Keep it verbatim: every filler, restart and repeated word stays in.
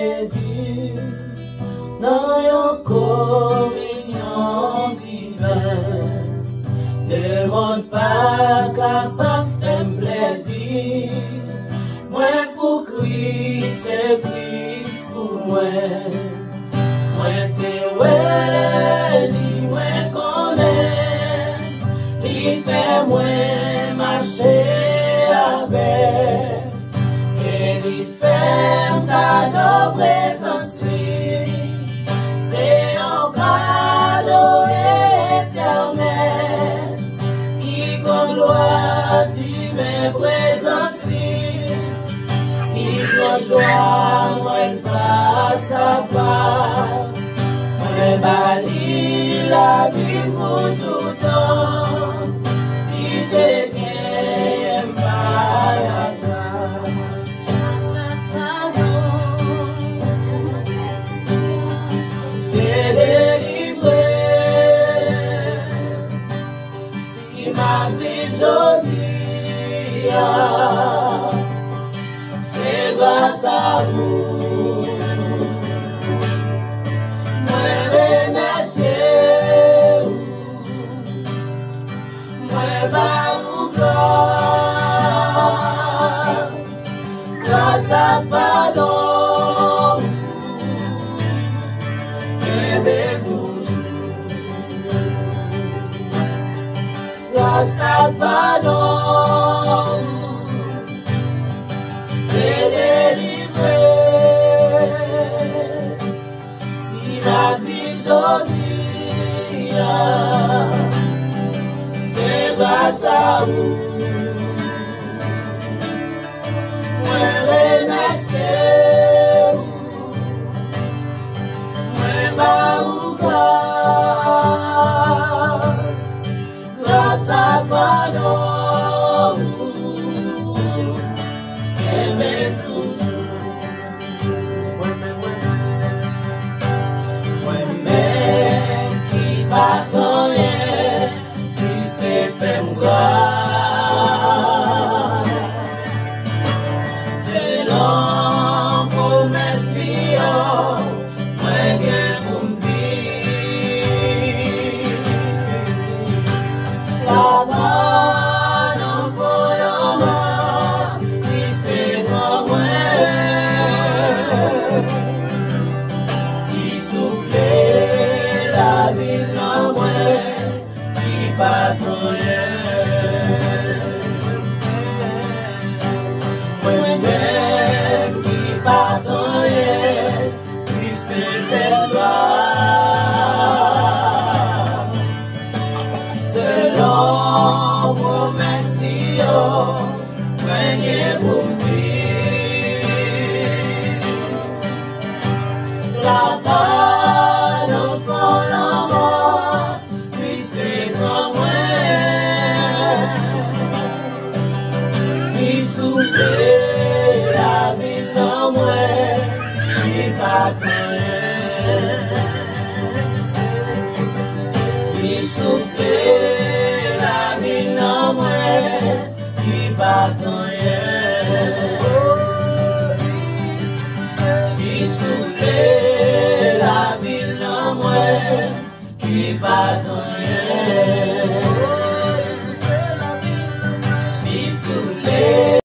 Jezi, nan yon kominyon diven, lemonn pa ka pa fè m plezi. Mwen pou Kris, se Kris pou mwen. Mwen te wè li, mwen konnen li fè mwen mache avè l, e li fè m kado prezans li. Se yon kado etènèl ki konn lwa diven prezans li. Li pran jwa mwen fas a fas. Mwen ba li lavi m pou toutan. Li te genyen m pa lagras. Sa padon te delivre. Si m ap viv jodi a, se gras a ou. Mwen remèsye ou. Mwen ba ou glwa. Gras ak padon ou kenbe toujou. Gras ak padon ou te delivre. Si m ap viv jodi a, se gras a ou. Mwen remèsye ou. Mwen ba ou glwa. Gras ak padon ou kenbe toujou. Mwen menm, mwen menm, mwen menm ki pa t anyen, Kris te fè m gras. Selon pwomès li yo, mwen gen pou m viv. Laba nan fon lanmò, Kris te pran mwen. Li soufle lavi nan mwen, ki pa t anyen. Mwen menm ki pa t anyen, Kris te fè m gras. Selon pwomès li yo, mwen gen pou m viv. Laba nan fon lanmò, Kris te pran mwen. Li soufle lavi nan mwen, li pa t anyen.